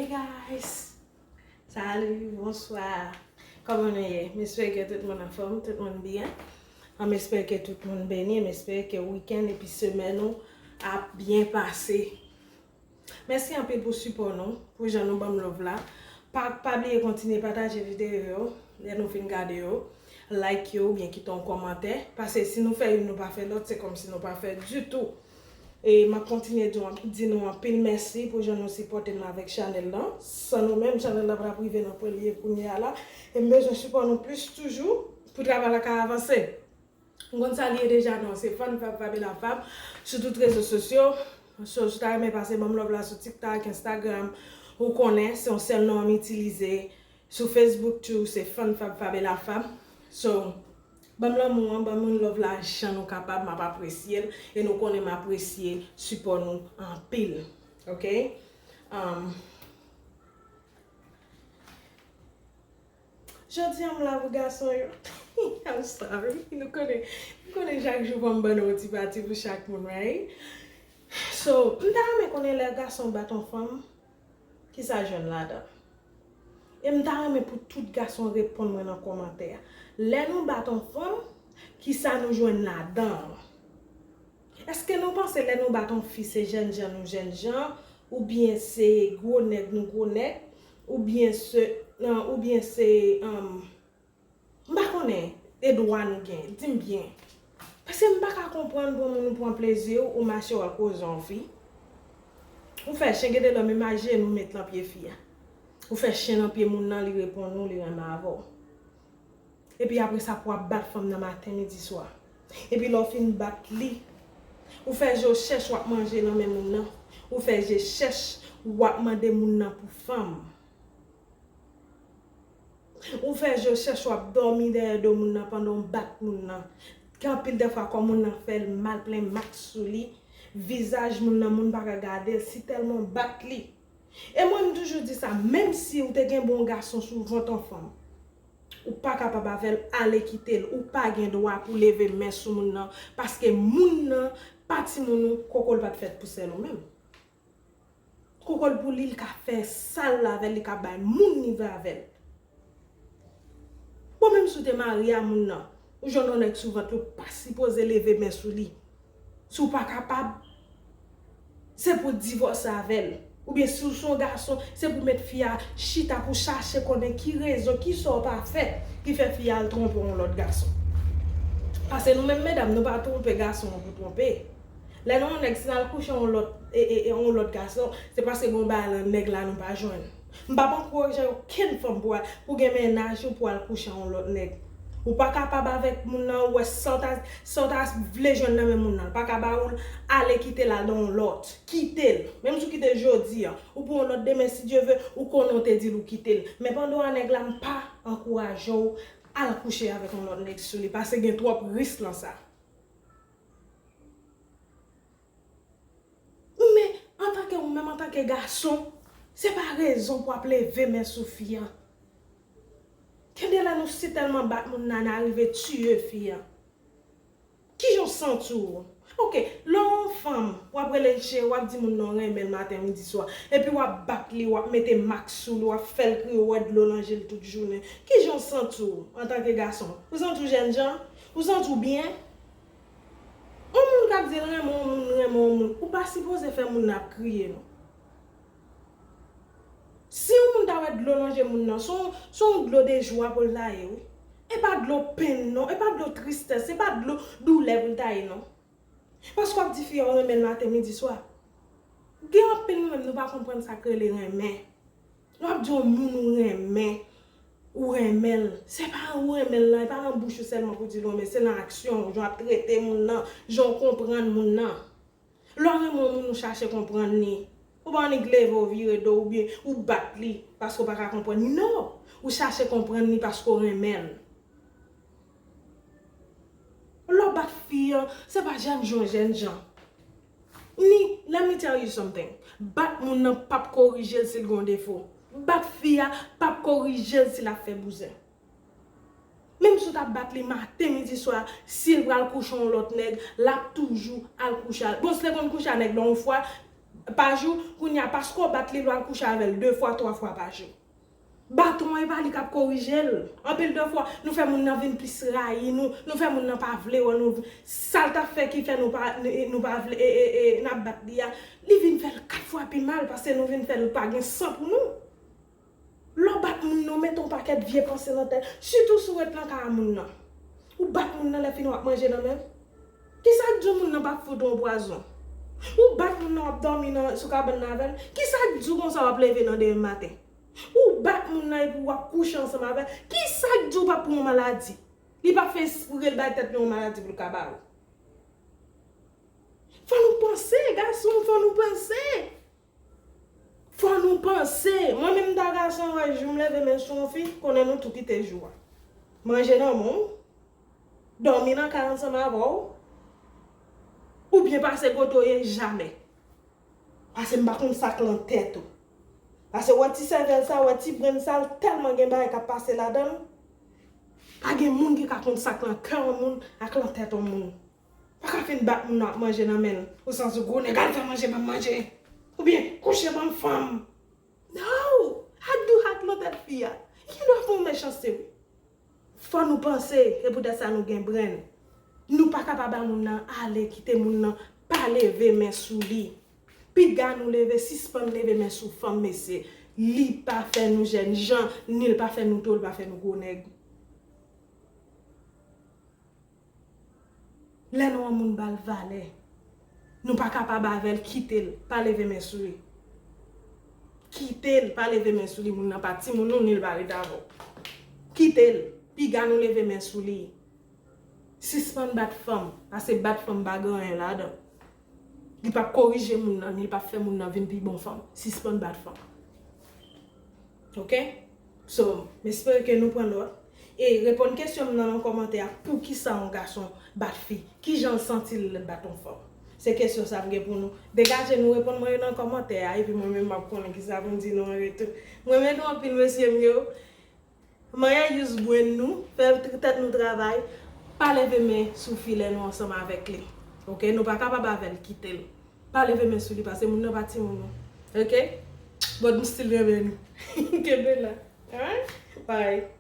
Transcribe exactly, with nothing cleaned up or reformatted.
Guys, salut, bonsoir. Kòman nou ye? M espere ke tout moun anfòm, tout moun byen. M espere ke tout moun beni, m espere ke wikenn epi semèn ou ap byen pase. Mèsi anpil pou sipò nou, pou jan nou ban m love la. Pa, pa bliye kontinye pataje videyo yo, lè nou fin gade yo, like yo oubyen kite yon kòmantè. Paske si nou fè youn, nou pa fè lòt, se kòmsi nou pa fè ditou. E m ap kontinye di, di nou anpil mèsi pou jan nou sipòte m avèk chanèl lan. San nou menm, chanèl lan pa t ap rive nan pwen li ye kounye a la. E m bezwen sipò nou plis toujou pou travay la ka avanse. M konn sa li ye deja non, se Fann Fab Fab e la Fab sou tout rezo sosyo. So, si w ta renmen pase ban m love la sou TikTok, Instagram, ou konnen, se yon sèl non m itilize. Sou Facebook tou, se Fann Fab Fab e la Fab. So, ban m lanmou an, ban m love la jan nou kapab, m ap apresye l, e nou konnen m apresye sipò nou anpil. Oke? Um, Jodi a m la pou gason yo. I'm sorry. Nou konnen, nou konnen chak jou fò m ban nou yon ti pati pou chak moun, right? So, m ta renmen konnen lè gason bat yon fanm, kisa jwenn ladan? E m ta renmen pou tout gason reponn mwen nan kòmantè a. Lè nou bat yon fanm, kisa nou jwenn ladan? Èske nou panse lè nou bat yon fi se jènjan nou jènjan, oubyen se gwo nèg nou gwo nèg, oubyen se, oubyen se, um, m pa konnen, e dwa nou gen, di m byen. Paske m pa ka konprann pou yon moun ou pran plezi w, ou mache w al koze yon fi. Ou fè chen, gen de lè m imajine ou met nan pye fi a. Ou fè chen nan pye moun nan, li reponn ou, li renmen avè w. Epi apre sa pou w ap bat fanm nan maten, midi, swa. Epi lè w fin bat li, ou fè je w chèch w ap manje nan men moun nan. Ou fè je chèch w ap mande moun nan pou fanm. Ou fè je w chèch w ap dòmi dèyè do moun nan pandan w bat moun nan. Gen anpil dèfwa kò moun nan fè l mal, plen mak sou li. Vizaj moun nan, moun pa ka gade l, si tèlman w bat li. E mwen, m toujou di sa, menm si ou te gen bon gason sou vant yon fanm, ou pa kapab avè l ale kite l, ou pa gen dwa pou leve men sou moun nan, paske moun nan pa timoun ou, koko l pa t fèt pou sèl ou menm. Koko l pou li, li ka fè sa l vle avè l, li ka bay moun li vle avè l. Bon, menm si w te marye a moun nan, ou jwenn yon nèg sou vant li, ou pa sipoze leve men sou li. Si w pa kapab, se pou w divòse avè l. Oubyen si w se yon gason, se pou w met fi a chita pou w chache konnen ki rezon, kisa w pa fè ki fè fi a al twonpe yon lòt gason. Paske nou menm medam, nou pa twonpe gason an pou twonpe. Lè nou yon nèg, si n al kouche yon lòt, e, e, e, yon lòt gason, se paske gen yon bagay nan nèg la nou pa jwenn. M p ap ankouraje okenn fanm pou al, pou gen mennaj ou pou al kouche yon lòt nèg. Ou pa kapab avèk moun nan, ou wè sa w ta, sa w ta vle jwenn nan men moun nan, l pa ka ba ou l, ale kite l al nan yon lòt. Kite l. Menm si w kite l jodi a, ou pou yon lòt demen, si Dye ve, ou konnen w te di l ou kite l. Men pandan w a nèg la, m pa ankouraje w al kouche avèk yon lòt nèg sou li, paske gen twòp risk nan sa. Men, antanke ou menm, antanke gason, se pa rezon pou w ap leve men sou fi a. Gen de lè nou si tèlman bat moun nan, n a rive tiye fi a. Kijan w santi w? Oke, lè w yon fanm, w ap rele l cheri, w ap di moun nan w renmen l maten, midi, swa, epi w ap bat li, w ap mete mak sou li, w ap fè l kriye, w wè dlo nan je l tout jounen. Kijan w santi w antanke gason? Ou santi w jènjan? Ou santi w byen? Yon moun k ap di l renmen yon moun, renmen yon moun, ou pa sipoze fè moun nan ap kriye, non. Si yon moun ta wè dlo nan je moun nan, se yon, se yon dlo de jwa pou l ta ye, wi. E pa dlo penn, non. E pa dlo tristès. E pa dlo doulè pou l ta ye, non. Paske w ap di fi a w renmen l maten, midi, swa. Gen anpil nou menm, nou pa konprann sa k rele renmen. Lè w ap di yon moun ou renmen, ou renmen l, se pa ou renmen l lan, e pa nan bouch ou sèlman pou di l renmen, se nan aksyon w, jan w ap trete moun nan, jan w konprann moun nan. Lè w renmen yon moun, ou chache konprann li. Ou pa annik leve w vire do w oubyen ou bat li paske w pa ka konprann li. Non! Ou chache konprann li paske w renmen l. Lè w bat fi an, se pa jènjan, jènjan. Ni, let me tell you something. Bat moun nan p ap korije l si l gen yon defo. Bat fi a p ap korije l si l ap fè bouzen. Menm si w t ap bat li maten, midi, swa, si l pral kouche yon lòt nèg, l ap toujou al kouche a. Bon, si l te konn kouche a nèg la yon fwa, pa jou, kounye a paske w bat li, l al kouche avè l de fwa, twa fwa pa jou. Baton an, e pa li k ap korije l. Anpil de fwa, nou fè moun nan vin plis rayi nou, nou fè moun nan pa vle wè nou, sa l t ap fè ki fè nou pa, nou pa vle, e, e, e, n ap bat li a, li vin fè l kat fwa pi mal, paske nou vin fè l pa gen san pou nou. Lè w bat moun nan, w mete yon pakèt vye panse nan tèt, sitou si w ret nan kay a moun nan. Ou bat moun nan, lè fini w ap manje nan men l. Kisa k di w moun nan p ap fout ou yon pwazon? Ou bat moun nan, w ap dòmi nan, sou kabann nan avè l. Kisa k di w konsa w ap leve nan demen maten? Ou bat moun nan epi w ap kouche ansanm avè l. Kisa k di w p ap pran yon maladi? Li p ap fè espre l bay tèt li yon maladi pou l ka ba ou. Fò nou panse, gason, fò nou panse. Fò nou panse. Mwen menm ta gason, wè, jou m leve men sou yon fi, konnen nou tou kite jou a. Manje nan men w, dòmi nan kay ansanm avè w, oubyen pase kote w ye, jamè. Paske m pa konn sa k lan tèt ou. Paske wè ti sèvèl sa, wè ti brenn sa, l tèlman gen bagay k ap pase ladan l. Pa gen moun ki ka konn sa k lan kè yon moun ak lan tèt yon moun. Pa ka fin bat moun nan ap manje nan men l. Ou santi w gwo nèg, al fè manje, ban m manje. Oubyen, kouche, ban m fanm. No! Ak dou ak lan tèt fi a. Li gen dwa fè w mechanste, wi. Fò nou panse, e poutèt sa nou gen brenn. Nou pa ka pa ba moun nan ale, kite moun nan pa leve men sou li. Piga nou leve, sispann leve men sou fanm, mesye. Li pa fè nou jènjan, ni l pa fè nou tou, li pa fè nou gwo nèg. Lè nou wè moun ba l valè, nou pa kapab avè l, kite l, pa leve men sou li. Kite l, pa leve men sou li, moun nan pa timoun ou, ni l pa ret avè w. Kite l, piga nou leve men sou li. Sispann bat fanm, paske bat fanm pa gen anyen ladan. Li p ap korije moun nan, ni li p ap fè moun nan vin pi bon fanm. Sispann bat fanm. Ok? So, m espere ke nou pran nòt. E reponn kesyon m nan nan kòmantè a, poukisa yon gason bat fi? Kijan l santi l lè l bat yon fanm? Se kesyon sa m gen pou nou. Degaje nou reponn mwen yo nan kòmantè a, epi mwen menm m ap konnen kisa pou m di nou an retou. Mwen renmen nou anpil, mesye m yo. Maya use brain nou, fè tèt nou travay, pa leve men sou fi lè nou ansanm avèk li. Ok, nou pa kapab avè l, kite l. Pa leve men sou li, paske moun nan pa timoun ou. Ok? But m still renmen nou. Kenbe la. Alright? Bye.